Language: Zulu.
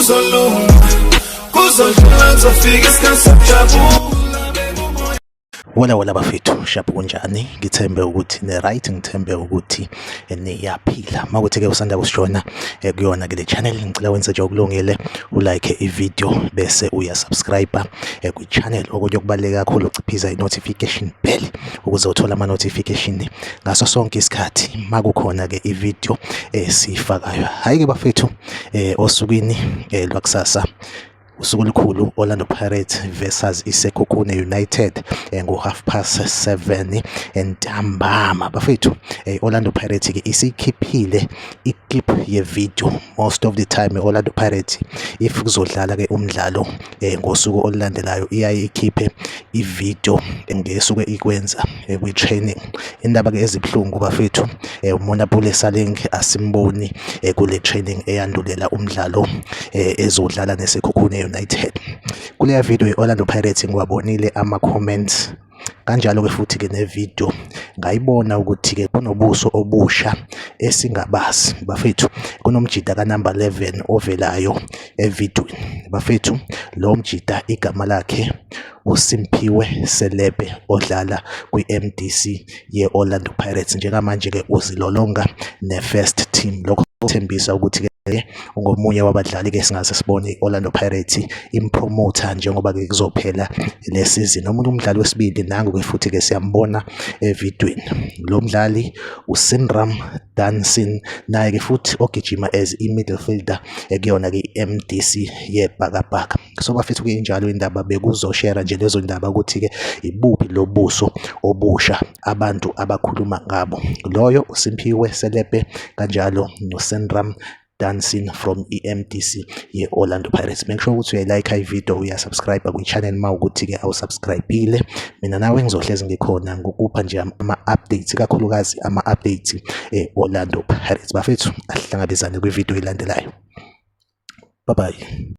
Kuzolunga, kuzodlula, kuzofika isikhathi sokujabula. Wala wala bafethu, shapu kunjani? Ngithembe ukuthi ne-right, ngithembe ukuthi niyaphila. Makuthi-ke usanda kusijoyina kuyona ke le channel, ngicela wenze nje okulungile, ulike i-video bese uyasubscribe kwi-channel. Okunye okubaluleke kakhulu, uciphiza i-notification bell ukuze uthole ama-notification ngaso sonke isikhathi makukhona-ke i-video esiyifakayo. Hhayi-ke bafethu, osukwini lwakusasa usuku olukhulu, Orlando Pirates versus iSekhukhune United ngo-7:30 entambama bafethu. Orlando Pirates ke isikhiphile i-clip ye-video. Most of the time Orlando Pirates, if kuzodlala ke umdlalo ngosuku olulandelayo, iyaye ikhiphe i-video ngesuke ikwenza kwi-training. Indaba ke ezibuhlungu bafethu, uMonnapule Saleng asimboni kule training eyandulela umdlalo ezodlala neSekhukhune United. Kuleya video ye-Orlando Pirates ngiwabonile ama-comments, kanjalo-ke futhi-ke ne-video ngayibona ukuthi-ke kunobuso obusha esingabazi bafethu. Kunomjida ka-number 11 ovelayo evidweni bafethu. Lo mjida igama lakhe uSimphiwe Selepe, odlala kwi-MDC ye-Orlando Pirates. Njengamanje-ke uzilolonga ne-first team. Lokho kuthembisa ukuthi-ke ungomunye wabadlali-ke singase sibone i-Orlando Pirates impromota njengoba-ke kuzophela le season. Omunye umdlali wesibili nangu-ke futhi-ke siyambona evidweni. Lo mdlali uSinram Dansin, naye-ke futhi ogijima as i-midfielder ekuyona-ke i-MDC yebhakabhaka. So bafethu-ke, injalo indaba, bekuzoshare nje lezo ndaba ukuthi-ke ibuphi lo buso obusha abantu abakhuluma ngabo. Loyo uSimphiwe Selepe, kanjalo noSenram Dancing from i-MDC ye-Orlando Pirates. Make sure ukuthi uyayilike i-video, uyasubscribe kwi-channel uma ukuthi-ke awusubscribe-ile. Mina nawe ngizohlezi ngikhona ngokupha nje ama-updates, ikakhulukazi ama-updates e-Orlando Pirates. Bafethu, asihlangabezane kwi-video elandelayo. Bye bye.